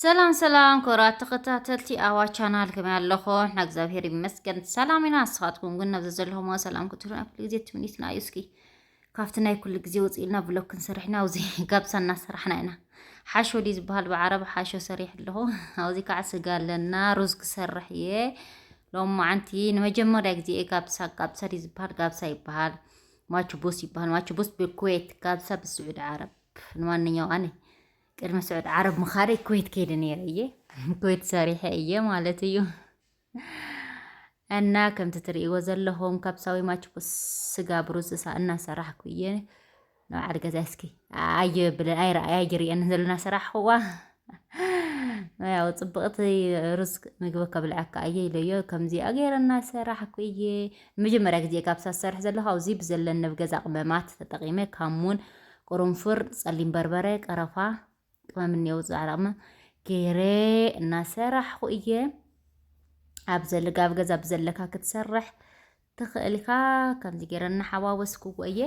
ሰላም ሰላም ክቡራት ተኸታተልቲ ኣዋ ቻናል፣ ከመይ ኣለኹም? ንሕና እግዚኣብሔር ይመስገን ሰላም ኢና። ንስኻትኩም ግን ናብዚ ዘለኹም ሰላም ክትህሉ ኣብ ኩሉ ግዜ ትምኒትና እዩ። እስኪ ካብቲ ናይ ኩሉ ግዜ ውፅእ ኢልና ብሎግ ክንሰርሕ ኢና። ኣብዚ ጋብሳ እናሰራሕና ኢና። ሓሾ ድዩ ዝበሃል ብዓረብ? ሓሾ ሰሪሕ ኣለኹ። ኣብዚ ከዓ ስጋ ኣለና፣ ሩዝ ክሰርሕ እየ። ሎም መዓንቲ ንመጀመርያ ግዜ እየ ጋብሳ፣ ጋብሳ ድዩ ዝበሃል? ጋብሳ ይበሃል። ማችቡስ ይበሃል። ማችቡስ ብኩዌት፣ ጋብሳ ብስዑድ ዓረብ። ንማንኛውም ኣነ ቅድሚ ስዑድ ዓረብ ምኻደይ ኩዌት ከይደ ነይረ እየ። ኩዌት ሰሪሐ እየ ማለት እዩ። እና ከምቲ ትርእይዎ ዘለኹም ካብሳዊ ማችቡስ ስጋ ብሩዝ እሳ እናሰራሕኩ እየ። ንበዓል ገዛ እስኪ ኣየ ብለ-፣ ኣይረ-፣ ኣይጅርየን ዘለና ሰራሕኽዋ። ያው ጽብቕቲ ሩዝ ምግቢ ከብልዐካ እየ ኢለዮ። ከምዚኣ ገይረ እናሰራሕኩ እየ። መጀመርያ ግዜ ካብሳ ዝሰርሕ ዘለኹ ኣብዚ ብዘለኒ ኣብ ገዛ ቅመማት ተጠቒመ ካሙን፣ ቅርንፉር፣ ጸሊም በርበረ፣ ቀረፋ፣ ቅመም እኒአው ጻዕዳ ቅመም ገይረ እናሰራሕኹ እየ። ኣብ ዘል-፣ ኣብ ገዛ ብዘለካ ክትሰርሕ ትኽእል ኢኻ። ከምዚ ገይረ እናሓዋወስኩዎ እየ።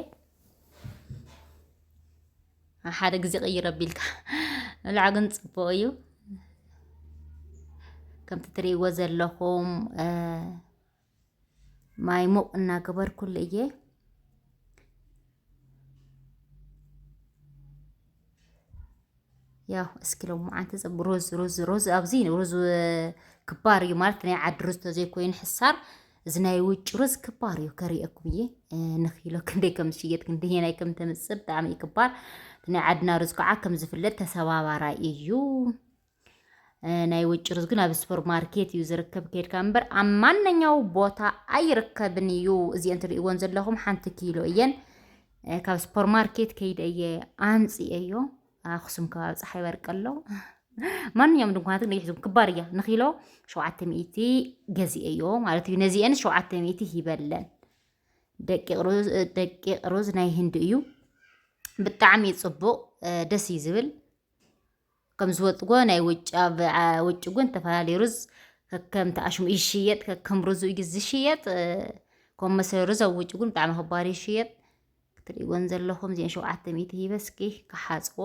ሓደ ግዜ ቅይር ኣቢልካ ምብላዕ ግን ጽቡቕ እዩ። ከምቲ ትርእይዎ ዘለኹም፣ እ፣ ማይ ሙቕ እናገበርኩሉ እየ። ያው እስኪ ሎማዓንቲ ጽብ-፣ ሩዝ፣ ሩዝ፣ ሩዝ ኣብዚ ሩዝ ክባር እዩ ማለት ናይ ዓዲ ሩዝ ተዘይኮይኑ ሕሳር፣ እዚ ናይ ውጭ ሩዝ ክባር እዩ። ከርእየኩም እየ፣ እ፣ ንኪሎ ክንደይ ከም ዝሽየጥ፣ ክንደየናይ ከም ተምጽእ ብጣዕሚ እዩ ክባር። እቲ ናይ ዓድና ሩዝ ከዓ ከም ዝፍለጥ ተሰባባራይ እዩ። እ፣ ናይ ውጭ ሩዝ ግን ኣብ ሱፐር ማርኬት እዩ ዝርከብ፣ ከይድካ እምበር ኣብ ማንኛው ቦታ ኣይርከብን እዩ። እዚአን ትርእይዎን ዘለኹም ሓንቲ ኪሎ እየን። እ፣ ካብ ሱፐር ማርኬት ከይደ እየ ኣምጽኤዮ። ኣኽሱም ከባቢ ፀሓይ በርቂ ኣሎ። ማንኛውም ድንኳናት ግን ይሕዙ፣ ክባር እያ። ንኪሎ ሸውዓተ ሚእቲ ገዚኤዮ ማለት እዩ። ነዚአን ሸውዓተ ሚእቲ ሂበለን። ደቂቕ ሩዝ፣ ደቂቕ ሩዝ ናይ ህንዲ እዩ። ብጣዕሚ እዩ ጽቡቕ፣ እ፣ ደስ እዩ ዝብል። ከም ዝወጥጎ ናይ ውጭ፣ ኣብ፣ አ፣ ውጭ እውን ተፈላለዩ ሩዝ ከከም ተኣሽሙ ይሽየጥ፣ ከከም ሩዙ እዩ ዝሽየጥ። እ፣ ከም መሰለ ሩዝ ኣብ ውጭ እውን ብጣዕሚ ክባር ይሽየጥ። ክትርእይወን ዘለኹም እዚአን ሸውዓተ ሚእቲ ሂበ እስኪ ክሓጽቦ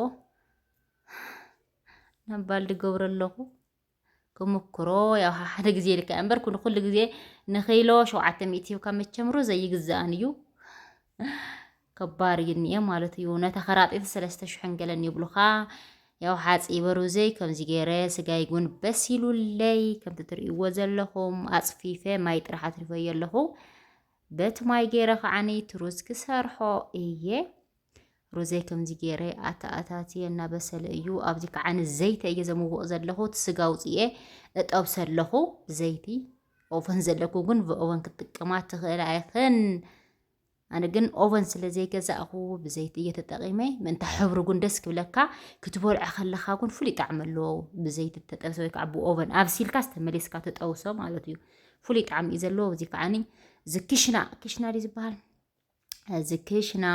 ናብ ባልዲ ገብሮ ኣለኹ። ክምክሮ ያው ሓደ ግዜ ኢልካ እምበር ኩሉ፣ ኩሉ ግዜ ንኪሎ ሸውዓተ ሚእቲ ሂብካ መቸም ሩዝ ኣይግዛእን እዩ። ከባድ እዩ እኒኤ ማለት እዩ። ነታ ከራጢት ሰለስተ ሽሕን ገለን ይብሉኻ። ያው ሓፂበ ሩዘይ ከምዚ ገይረ ስጋይ እውን በሲሉለይ። ከምቲ ትርእይዎ ዘለኹም ኣፅፊፈ ማይ ጥራሕ ኣትሪፈዮ ኣለኹ። በቲ ማይ ገይረ ከዓኒ እቲ ሩዝ ክሰርሖ እየ። ሩዘይ ከምዚ ገይረ ኣተኣታትየ እናበሰለ እዩ። ኣብዚ ከዓኒ ዘይቲ እየ ዘምውቕ ዘለኹ። እቲ ስጋ ኣውፅኤ እጠብሰ ኣለኹ ብዘይቲ። ኦቨን ዘለኩ ግን ብኦቨን ክትጥቀማ ትኽእላ ኢኽን። ኣነ ግን ኦቨን ስለ ዘይገዛእኹ ብዘይቲ እየ ተጠቒመ። ምእንታ ሕብሩ ግን ደስ ክብለካ፣ ክትበልዖ ከለኻ ግን ፍሉይ ጣዕሚ ኣለዎ። ብዘይቲ ተጠብሰ ወይ ከዓ ብኦቨን ኣብሲልካ ዝተመሊስካ ትጠብሶ ማለት እዩ። ፍሉይ ጣዕሚ እዩ ዘለዎ። እዚ ከዓኒ እዚ ክሽና፣ ክሽና ድዩ ዝበሃል? እዚ ክሽና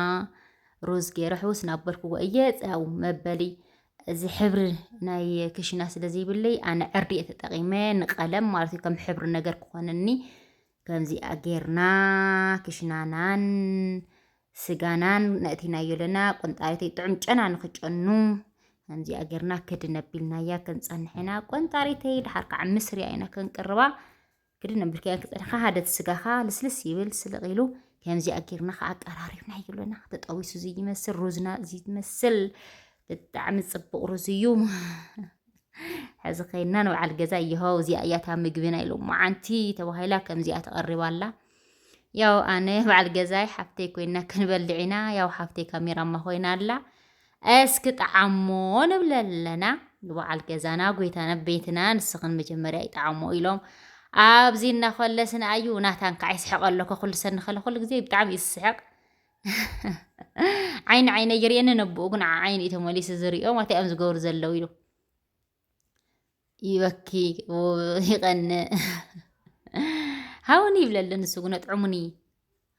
ሩዝ ገይረ ሕውስ እናበልክዎ እየ። ያው መበሊ እዚ ሕብሪ ናይ ክሽና ስለ ዘይብለይ ኣነ ዕርዲ እየ ተጠቒመ፣ ንቐለም ማለት እዩ፣ ከም ሕብሪ ነገር ክኾነኒ። ከምዚኣ ጌርና ክሽናናን ስጋናን ነእቲናዮ ኣለና። ቆንጣሪተይ ጥዑም ጨና ንኽጨኑ ከምዚኣ ጌርና ክድን ኣቢልናያ ክንጸንሕ ኢና። ቆንጣሪተይ ደሓር ከዓ ምስርያ ኢና ክንቅርባ። ክድን ኣቢልካያ ክጸንኻ ሓደ እቲ ስጋኻ ልስልስ ይብል፣ ስልቕ ኢሉ። ከምዚኣ ጌርና ከዓ ኣቀራሪብናዮ ኣለና። ተጠቢሱ እዚ ይመስል፣ ሩዝና እዚ ይመስል። ብጣዕሚ ጽቡቕ ሩዝ እዩ። ሕዚ ኸይድና ንበዓል ገዛ ይኸው እዚኣ እያ እታ ምግብና ኢሉ መዓንቲ ተባሂላ ከምዚኣ ተቐሪባ ኣላ። ያው ኣነ በዓል ገዛይ ሓፍተይ ኮይና ክንበልዕ ኢና። ያው ሓፍተይ ካሜራማ ኮይና ኣላ። እስኪ ጠዓሞ ንብል ኣለና። በዓል ገዛና፣ ጎይታና፣ ቤትና፣ ንስኽን መጀመርያ ይጠዓሞ ኢሎም ኣብዚ እናኾለስና እዩ። ናታን ከዓ ይስሕቕ ኣሎ። ከኹልሰኒ ከሎ ኩሉ ግዜ ብጣዕሚ እዩ ዝስሕቕ። ዓይኒ ዓይነ ይርእየኒ፣ ነብኡ ግን ዓይኒ እዩ ተመሊሱ ዝርእዮ። ማታ እዮም ዝገብሩ ዘለዉ ኢሉ ይበኪ፣ ይቐንእ። ሃውኒ ይብለሉ ንሱ ግን፣ ኣጥዕሙኒ።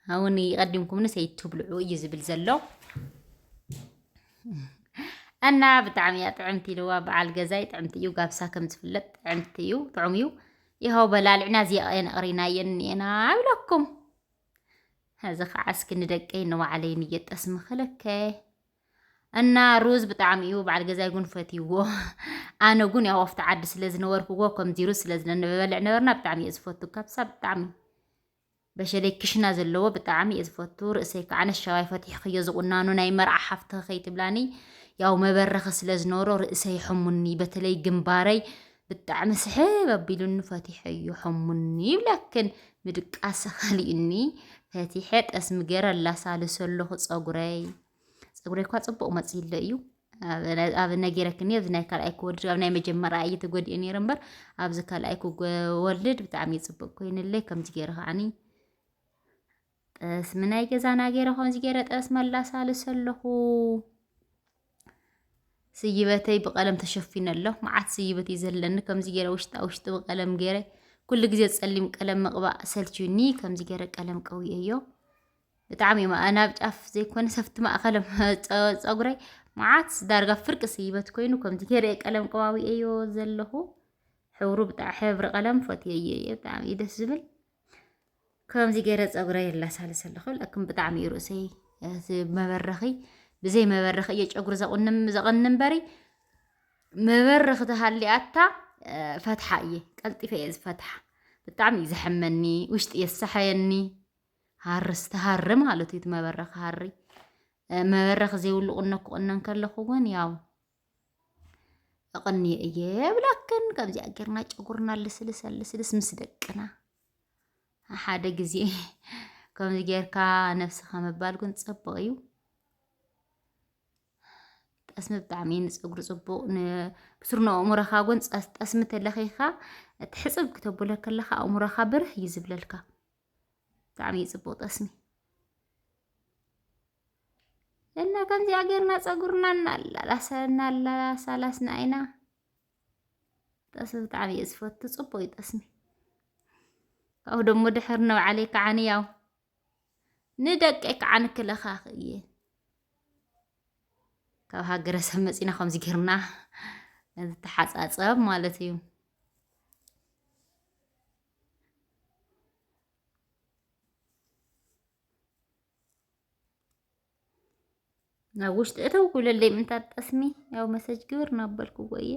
ሃውኒ ቀዲምኩምንስ ኣይትብልዑ እዩ ዝብል ዘሎ። እና ብጣዕሚ እያ ጥዕምቲ ኢልዋ በዓል ገዛይ። ጥዕምቲ እዩ፣ ጋብሳ ከም ዝፍለጥ ጥዕምቲ እዩ፣ ጥዑም እዩ። ይኸው በላልዕና እዚኣ ነቕሪናየን እኒኤና ይብለኩም። ሕዚ ከዓ እስኪ ንደቀይ ንባዕለይ ንየጠስ ምኽለከ። እና ሩዝ ብጣዕሚ እዩ በዓል ገዛይ ጉን ፈትይዎ። ኣነ ጉን ያው ኣብቲ ዓዲ ስለ ዝነበርኩዎ ከምዚ ሩዝ ስለ ዝነበልዕ ነበርና ብጣዕሚ እየ ዝፈቱ። ካብሳ ብጣዕሚ በሸለይ ክሽና ዘለዎ ብጣዕሚ እየ ዝፈቱ። ርእሰይ ከዓ ነሻዋይ ፈቲሕክዮ ዝቁናኑ ናይ መርዓ ሓፍቲ ከይትብላኒ ያው መበረኺ ስለ ዝነበሮ ርእሰይ ይሕሙኒ። በተለይ ግንባረይ ብጣዕሚ ስሕብ ኣቢሉኒ ፈቲሐ እዩ ሕሙኒ ይብለክን። ምድቃስ ኸሊኡኒ ፈቲሐ ጠስሚ ገይረ ኣላሳልሶ ኣለኹ ፀጉረይ። ፀጉረይ እኳ ፅቡቕ መፂእለ እዩ። ኣብ ነጊረክኒ ኣብዚ ናይ ካልኣይ ክወልድ ኣብ ናይ መጀመርያ እየ ተጎዲኤ ነይረ እምበር ኣብዚ ካልኣይ ክወልድ ብጣዕሚ እዩ ፅቡቕ ኮይንለይ። ከምዚ ገይረ ከዓኒ ጠስሚ ናይ ገዛና ገይረ ከምዚ ገይረ ጠስሚ ኣላሳልሶ ኣለኹ። ስይበተይ ብቐለም ተሸፊነ ኣሎ። መዓት ስይበት እዩ ዘለኒ። ከምዚ ገይረ ውሽጣ ውሽጢ ብቐለም ገይረ ኩሉ ግዜ ጸሊም ቀለም ምቕባእ ሰልችዩኒ። ከምዚ ገይረ ቀለም ቀዊኤዮ። ብጣዕሚ እዩ መ- ናብ ጫፍ ዘይኮነ ሰፍቲ ማእኸለም ጸ- ጸጉረይ መዓት ዳርጋ ፍርቂ ስይበት ኮይኑ ከምዚ ገይረ እየ ቀለም ቀባዊኤዮ ዘለኹ። ሕብሩ ብጣ ሕብሪ ቀለም ፈትየዮ እየ። ብጣዕሚ እዩ ደስ ዝብል። ከምዚ ገይረ ፀጉረይ የላሳልስ ኣለኹ። ለክን ብጣዕሚ እዩ ርእሰይ እቲ መበረኺ ብዘይ መበረኺ እየ ጨጉሪ ዘቑንም ዘቐኒ እምበሪ መበረኺ ተሃሊኣታ ፈትሓ እየ ቀልጢፈ እየ ዝፈትሓ። ብጣዕሚ እዩ ዘሐመኒ ውሽጢ የሳሐየኒ። ሃርስ ተሃሪ ማለት እዩ እቲ መበረኺ ሃሪ። መበረኺ ዘይብሉ ቁኖ ክቑነን ከለኹ እውን ያው እቕንየ እየ ብላክን ከምዚኣ ጌርና ጨጉርና ልስልስ ልስልስ ምስ ደቅና ሓደ ግዜ ከምዚ ጌርካ ነብስኻ ምባል ግን ጽቡቕ እዩ። ጠስሚ ብጣዕሚ ንጸጉሪ ጽቡቕ ን- ብስሩ ንኣእምሮኻ ግን ጸ- ጠስሚ ተለኺኻ እቲ ሕጽብ ክተብሎ ከለኻ ኣእምሮኻ ብርህ እዩ ዝብለልካ። ብጣዕሚ እዩ ጽቡቕ ጠስሚ። እና ከምዚኣ ጌርና ጸጉርና እናላላሰ እናላሳላስና ኢና። ጠስሚ ብጣዕሚ እየ ዝፈቱ። ጽቡቅ እዩ ጠስሚ። ካብኡ ደሞ ድሕር ንባዕለይ ከዓኒ ያው ንደቀይ ከዓኒ ክለኻኽ እየ። ካብ ሃገረሰብ መጺና ከምዚ ጌርና ንተሓጻጸብ ማለት እዩ። ናብ ውሽጢ እተው ክብለለይ ምንታት ጠስሚ ያው መሰጅ ግብር እናበልክዎ እየ።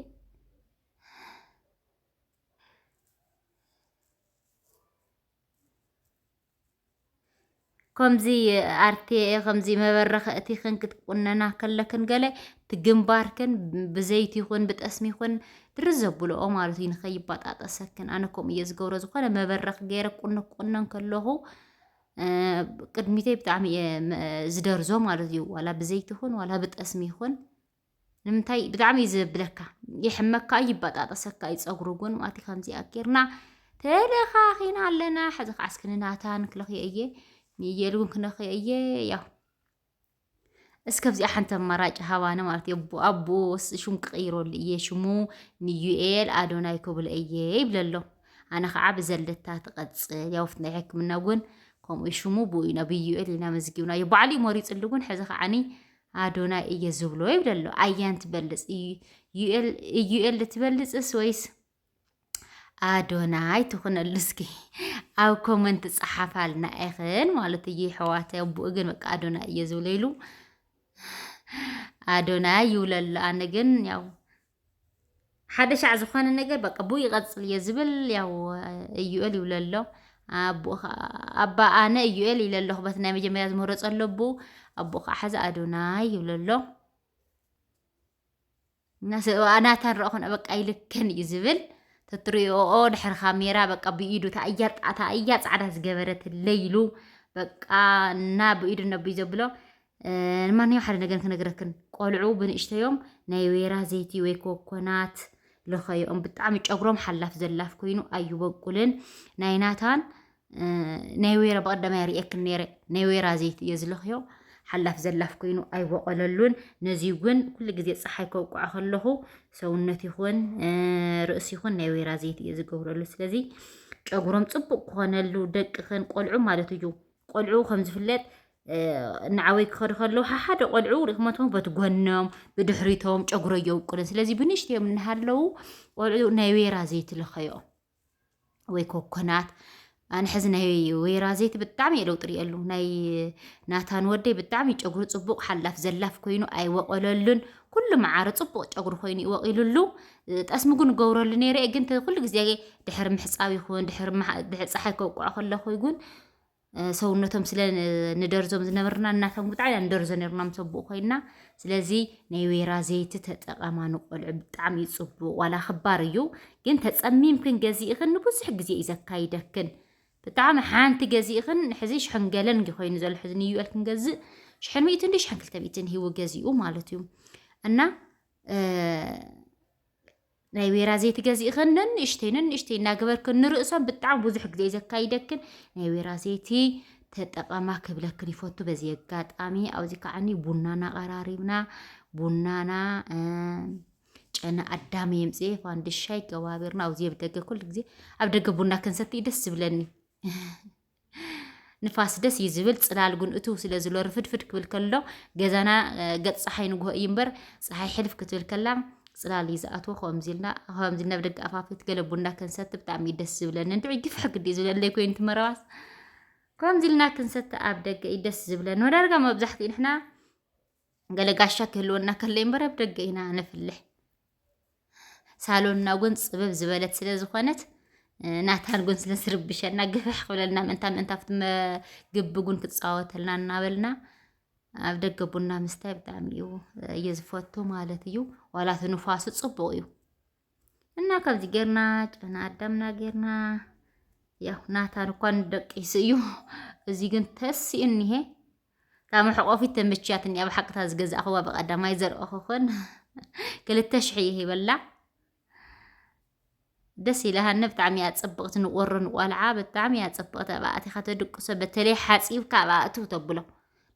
ከምዚ ኣርቴ ከምዚ መበረኸ እቲ ኽን ክትቁነና ከለክን ገለ እቲ ግንባርክን ብዘይቲ ይኹን ብጠስሚ ይኹን ድርዝ ዘብልኦ ማለት እዩ ንኸይባጣጠሰክን። ኣነ ከምኡ እየ ዝገብሮ። ዝኾነ መበረኽ ገይረ ቁኖ ክቁነን ከለኹ ቅድሚተይ ብጣዕሚ እየ ዝደርዞ ማለት እዩ። ዋላ ብዘይቲ ይኹን ዋላ ብጠስሚ ይኹን ንምንታይ ብጣዕሚ እዩ ዘብለካ። ይሕመካ እዩ ይበጣጠሰካ እዩ ፀጉሩ እውን ማለት ከምዚ ኣኪርና ተለኻኺና ኣለና። ሕዚ ከዓ እስክኒ ናታን ክለኽዮ እየ ንእየል እውን ክነኽዮ እየ። ያው እስከ ኣብዚኣ ሓንቲ ኣማራጭ ሃባነ ማለት እዩ። ኣቦ- ኣቦ ስ- ሽም ክቕይረሉ እየ። ሽሙ ንዩኤል ኣዶናይ ክብሎ እየ ይብለ ኣሎ። ኣነ ከዓ ብዘለታ ትቐፅል ያው ናይ ሕክምና እውን ከምኡ ሽሙ ብኡ ኢና ብዩኤል ኢና መዝጊብናዮ። ባዕሉ እዩ መሪፅሉ እውን ሕዚ ከዓኒ ኣዶናይ እየ ዝብሎ ይብለ ኣሎ። ኣያን ትበልፅ እዩ ዩኤል እዩኤል ትበልፅስ ወይስ ኣዶናይ ትኹነሉ? እስኪ ኣብ ኮመንት ፀሓፋልና ኢኽን ማለት እዩ። ሕዋተ ኣቦኡ ግን በቃ ኣዶናይ እየ ዝብሎ ኢሉ ኣዶናይ ይብለሉ። ኣነ ግን ያው ሓደ ሻዕ ዝኾነ ነገር በቃ ብኡ ይቐፅል እየ ዝብል ያው እዩኤል ይብለሎ። ኣቦኡ ከዓ ኣባ ኣነ እዩኤል ይለለኹ በቲ ናይ መጀመርያ ዝመረፀሉ ኣቦኡ ኣቦኡ ከዓ ሓዚ ኣዶናይ ይብለሎ። ናተ- ናታ ንረእኹን በቃ ይልከን እዩ ዝብል ተትሪኦ ድሕሪ ካሜራ በቃ ብኢዱ ታእያ ጣ- ታእያ ፃዕዳ ዝገበረትለይ ኢሉ በቃ እና ብኢዱ ነብይ ዘብሎ ንማንኛው ሓደ ነገር ክነግረክን ቆልዑ ብንእሽተዮም ናይ ወይራ ዘይቲ ወይ ኮኮናት ልኸዮም ብጣዕሚ ጨጉሮም ሓላፍ ዘላፍ ኮይኑ ኣይበቁልን ናይ ናታን ናይ ወይራ ብቐዳማይ ርእየክን ነይረ ናይ ወይራ ዘይት እየ ዝለኽዮ ሓላፍ ዘላፍ ኮይኑ ኣይወቐለሉን። ነዚ እውን ኩሉ ግዜ ፀሓይ ከውቅዖ ከለኹ ሰውነት ይኹን ርእሲ ይኹን ናይ ወይራ ዘይት እየ ዝገብረሉ። ስለዚ ጨጉሮም ፅቡቅ ክኾነሉ ደቅኽን ቆልዑ ማለት እዩ። ቆልዑ ከም ዝፍለጥ ንዓወይ ክኸዱ ከለዉ ሓሓደ ቆልዑ ርክመቶም በቲ ጎኖም ብድሕሪቶም ጨጉሮ የውቅልን። ስለዚ ብንእሽተዮም እናሃለዉ ቆልዑ ናይ ወይራ ዘይት ልኸዮም። ወይ ኮኮናት ኣነ ሕዚ ናይ ወይራ ዘይቲ ብጣዕሚ እየ ለውጢ ርእየሉ። ናይ ናታን ወደይ ብጣዕሚ ጨጉሩ ጽቡቕ ሓላፍ ዘላፍ ኮይኑ ኣይወቐለሉን። ኩሉ መዓረ ጽቡቕ ጨጉሪ ኮይኑ ይወቒሉሉ። ጠስሚ ግን ገብረሉ ነይረ እየ፣ ግን ተ-፣ ኩሉ ግዜ ድሕሪ ምሕጻብ ይኹን ድሕሪ መሓ-፣ ድሕሪ ጸሓይ ከውቅዖ ከለኹ ይጉን፣ እ፣ ሰውነቶም ስለ ን-፣ ንደርዞም ዝነበርና እናቶም ብጣዕሚ ኢና ንደርዞ ነርና ምስ ኣቦኡ ኮይና። ስለዚ ናይ ወይራ ዘይቲ ተጠቐማ ንቆልዑ ብጣዕሚ እዩ ጽቡቕ። ዋላ ክባር እዩ፣ ግን ተጸሚምክን ገዚእኽን ንብዙሕ ግዜ እዩ ዘካይደክን። ብጣዕሚ ሓንቲ ገዚእኽን ሕዚ ሽሕን ገለን እንዲ ኮይኑ ዘሎ ሕዚ ንዩኤል ክንገዝእ ሽሕን ሚእትን እንዲ ሽሕን ክልተ ሚእትን ሂቡ ገዚኡ ማለት እዩ። እና፣ እ፣ ናይ ወይራ ዘይቲ ገዚእኽን ነንእሽተይ ነንእሽተይ እናገበርክን ንርእሶም ብጣዕሚ ብዙሕ ግዜ እዩ ዘካይደክን። ናይ ወይራ ዘይቲ ተጠቐማ ክብለክን ይፈቱ። በዚ ኣጋጣሚ ኣብዚ ከዓኒ ቡናና ቀራሪብና፣ ቡናና፣ እ፣ ጨና ኣዳም የምፅኤ ፋንድሻይ ገባቢርና ኣብዚ ኣብ ደገ ኩሉ ግዜ ኣብ ደገ ቡና ክንሰቲ ደስ ዝብለኒ። ንፋስ ደስ እዩ ዝብል። ጽላል ግን እትው ስለ ዝብሎ ርፍድፍድ ክብል ከሎ ገዛና፣ እ፣ ገጽ ጸሓይ ንግሆ እዩ እምበር ጸሓይ ሕልፍ ክትብል ከላ ጽላል እዩ ዝኣትዎ። ከምዚ ኢልና፣ ከምዚ ኢልና ኣብ ደገ ኣፋፊት ገለ ቡና ክንሰቲ ብጣዕሚ እዩ ደስ ዝብለኒ። እንድዒ ግፍሕ ግዲ እዩ ዝብለለይ ኮይኑ እቲ መረባስ። ከምዚ ኢልና ክንሰቲ ኣብ ደገ እዩ ደስ ዝብለኒ። ወዳርጋ መብዛሕትኡ ንሕና ገለ ጋሻ ክህልወና ከሎ እምበር ኣብ ደገ ኢና ነፍልሕ። ሳሎንና እውን ጽብብ ዝበለት ስለ ዝኾነት፣ እ፣ ናታን እውን ስለ ዝርብሸና ግፍሕ ክብለልና ምእንታ ምእንታ ኣብቲ መግቢ እውን ክጻወተልና እናበልና ኣብ ደገ ቡና ምስታይ ብጣዕሚ እዩ፣ እየ ዝፈቱ ማለት እዩ። ዋላ እቲ ንፋሱ ጽቡቕ እዩ። እና ከምዚ ጌርና ጨና ኣዳምና ጌርና፣ ያው ናታን እኳ ንደቂሱ እዩ። እዚ ግን ተሲኡ እኒሄ። እታ መሕቆፊት ተመችያትኒ፣ ኣብ ሓቅታ ዝገዛእኽዋ ብቐዳማይ ዘርእኹኽን ክልተ ሽሕ እየ ሂበላ። ደስ ኢላሃኒ፣ ብጣዕሚ እያ ጽብቕቲ፣ ንቆሮ ንቆልዓ ብጣዕሚ እያ ጽብቕቲ። ኣብኣ ኣቲኻ ተድቅሶ፣ በተለይ ሓጺብካ ኣብኣ እትው ተብሎ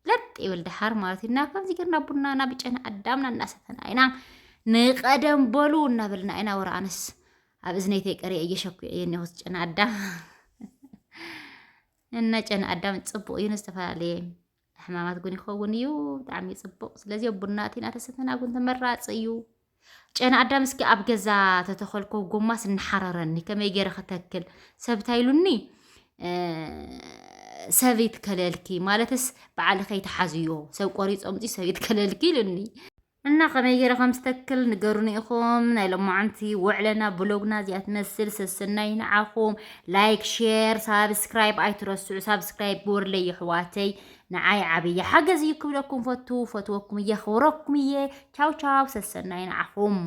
ለጥ ይብል ደሓር ማለት እዩ። እና ከምዚ ጌርና ቡናና ብጨና ኣዳምና እናሰተና ኢና። ንቐደም በሉ እናበልና ኢና። ወረ ኣነስ ኣብ እዝነይተይ ቀሪአ እየሸኩ እየ እኒኹስ ጨና ኣዳም። እና ጨና ኣዳም ጽቡቕ እዩ፣ ንዝተፈላለየ ሕማማት እውን ይኸውን እዩ። ብጣዕሚ ጽቡቕ። ስለዚ ኣብ ቡና እቲ እናተሰተና እውን ተመራጺ እዩ። ጨና ኣዳም እስኪ ኣብ ገዛ ተተኸልኮ ጎማስ እናሓረረኒ፣ ከመይ ገይረ ከተክል? ሰብ እንታይ ኢሉኒ፣ እ፣ ሰብ ይትከለልኪ፣ ማለትስ በዓል ከይትሓዝዮ፣ ሰብ ቆሪጾ ኣምጺኡ ሰብ ይትከለልኪ ኢሉኒ። እና ከመይ ገይረ ከም ዝተክል ንገሩኒ ኢኹም። ናይ ሎማዓንቲ ውዕለና ብሎግና እዚኣ ትመስል። ሰሰናይ ንዓኹም። ላይክ፣ ሼር፣ ሳብስክራይብ ኣይትረስዑ። ሳብስክራይብ ግበሩለይ የሕዋተይ፣ ንዓይ ዓብዪ ሓገዝ እዩ ክብለኩም ፈቱ። ፈትወኩም እየ፣ ክብረኩም እየ። ቻው ቻው፣ ሰሰናይ ንዓኹም።